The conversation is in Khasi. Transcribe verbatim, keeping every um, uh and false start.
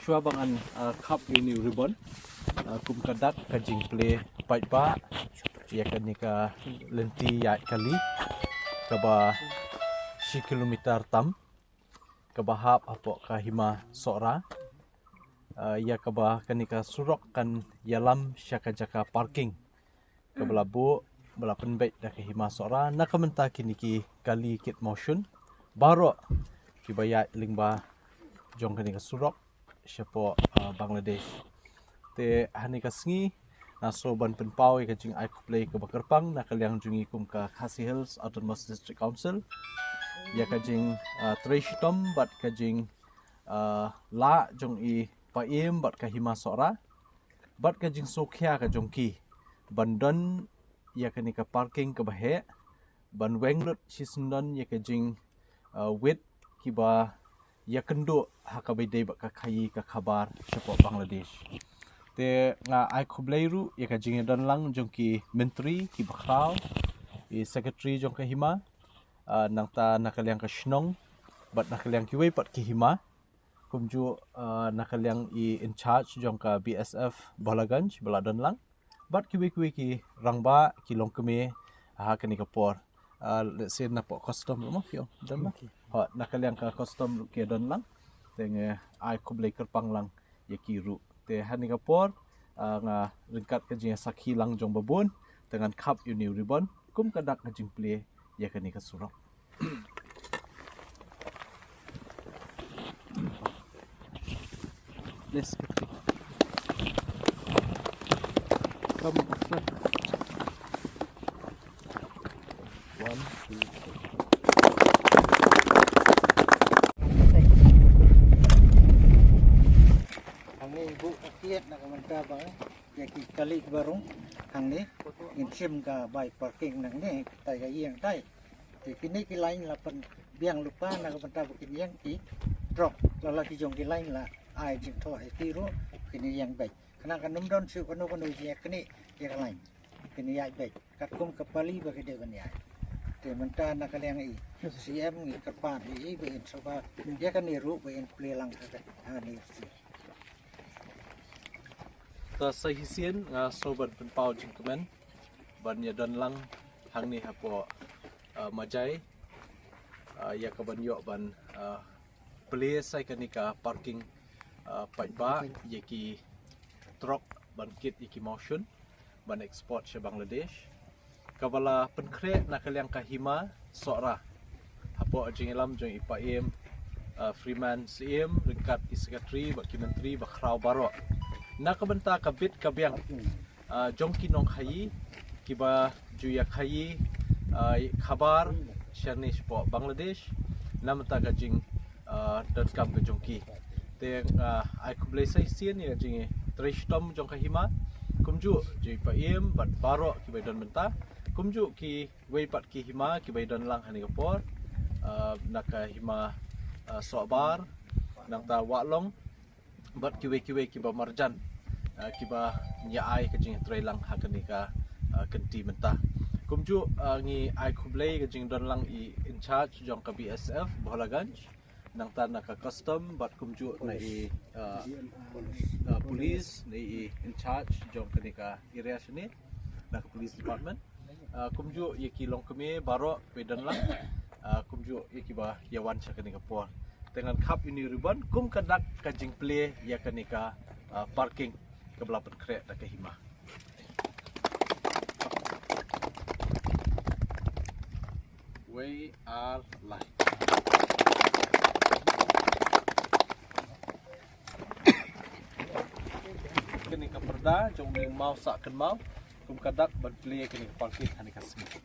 Shuwa ba ngan, ah, khap ïa une u ribbon, ah, kum ka dak ka jingplie paidbah ïa kane ka lynti ïaid kali kaba shi kilometer tam kaba hap hapoh ka hima Sohra, ah, ïa kaba kane ka surok kan ïalam sha ka jaka parking kaba la buh, ba la pynbeit da ka hima Sohra. Na ka bynta kine ki kali kit mawshun baroh kiba ïaid lyngba jong kane ka surok shapoh, ah, Bangladesh. Te hane ka sngi nga sngew ban pynpaw ïa ka jingai khublei kaba kyrpang na ka liang jong ngi kum ka Khasi Hills Autonomous District Council ïa ka jing, ah, trei shitom bad ka jing, ah, lah jong i Paiem bad ka hima Sohra bad ka jingsngewkhia ka jong ki ban don ïa kane ka parking kaba heh, ban weng lut shisyndon ïa ka jing, ah, wit kiba ïakynduh ha kaba ïadei bad ka khaïi ka khabar shapoh Bangladesh. Te nga ai khublei ruh ïa ka jingïadon lang jong ki myntri kiba khraw, i secretary jong ka hima, ah, nangta na ka liang ka shnong bad na ka liang kiwei pat ki hima. Kumjuh, ah, na ka liang i in charge jong ka B S F Bholaganj ba la don lang bad kiwei kiwei ki rangbah ki longkmie ha kane ka por. Ah, let's say napoh custom ruh mo ki ong don lang. Okay. Ha, na ka liang ka custom ruh ki don lang. Te nga ai khublei kyrpang lang ïa ki ruh. Te hane ka por, ah, nga ryngkat ka jingïasakhi lang jong babun te ngan khap ïa une u ribbon kum ka dak ka jingplie ïa kane ka surok. Let's go. Come on, sir. One, two, three. Hangne buh ka kiad na ka bynta ba ïa ki kali kiba rung hangne ngin shim ka bai parking nangne, tai ka ïing tai. Te kine ki line la pynbiang lypa na ka bynta ba kin ïeng ki trok, la la ki jong ki line la ai jingthoh ïa ki ruh kin ïeng beit. Khnang kan ym don shuh kano kano jingïaknieh ïa ka line. Kin ïaid beit katkum ka pali ba ki dei ban ïaid. Te mynta na ka liang i C M ngi kyrpad ïa i ba in sngewbha ïa kane ruh ba in plie lang ha ka, ha ne ruh. Ta sa shisien nga sngew ban pynpaw jingkmen ban ïadon lang hangne hapoh, ah, Majai, ah, ïa ka ban ïoh ban, ah, plie sa ïa kane ka parking, ah, paidbah ïa ki trok ban kit ïa ki mawshun ban export sha Bangladesh. Kaba la pynkhreh na ka liang ka hima Sohra hapoh jingïalam jong i Paiem, ah, Freeman Syiem ryngkat i secretary bad ki myntri ba khraw baroh na ka bynta ka bit ka biang, ah, jong ki nongkhaïi kiba ju ïakhaïi, ah, khabar shane shapoh Bangladesh na ka bynta ka jing, ah, donkam ka jong ki. Te, ah, ai khublei sa shisien ïa ka jingtrei shitom jong ka hima, kumjuh jong i Paiem bad baroh kiba don mynta, kumjuh kiwei pat ki hima kiba don lang hane ka por, ah, na ka hima, ah, Sohbar, nangta Wahlong bad kiwei kiwei kiba marjan, ah, kiba ngi ai ka jingtrei lang ha kane ka, ah, kynti mynta. Kumjuh, ah, ngi ai khublei ka jingdon lang i in charge jong ka B S F Bholaganj, nangta na ka custom bad kumjuh na i, ah, ah, police, na i in charge jong kane ka area shane na ka police department. Ah, kumjuh ïa ki longkmie baroh ba don lang, ah, kumjuh ïa kiba ïa wan sha kane ka por. Te ngan khap ïa une u ribbon kum ka dak ka jingplie ïa kane ka, ah, parking kaba la pynkhreh da ka hima. Wei ar lai. Kane ka pyrda jong u maw sah kynmaw kum ka dak ban plie kane ka parking ha kane ka sngi.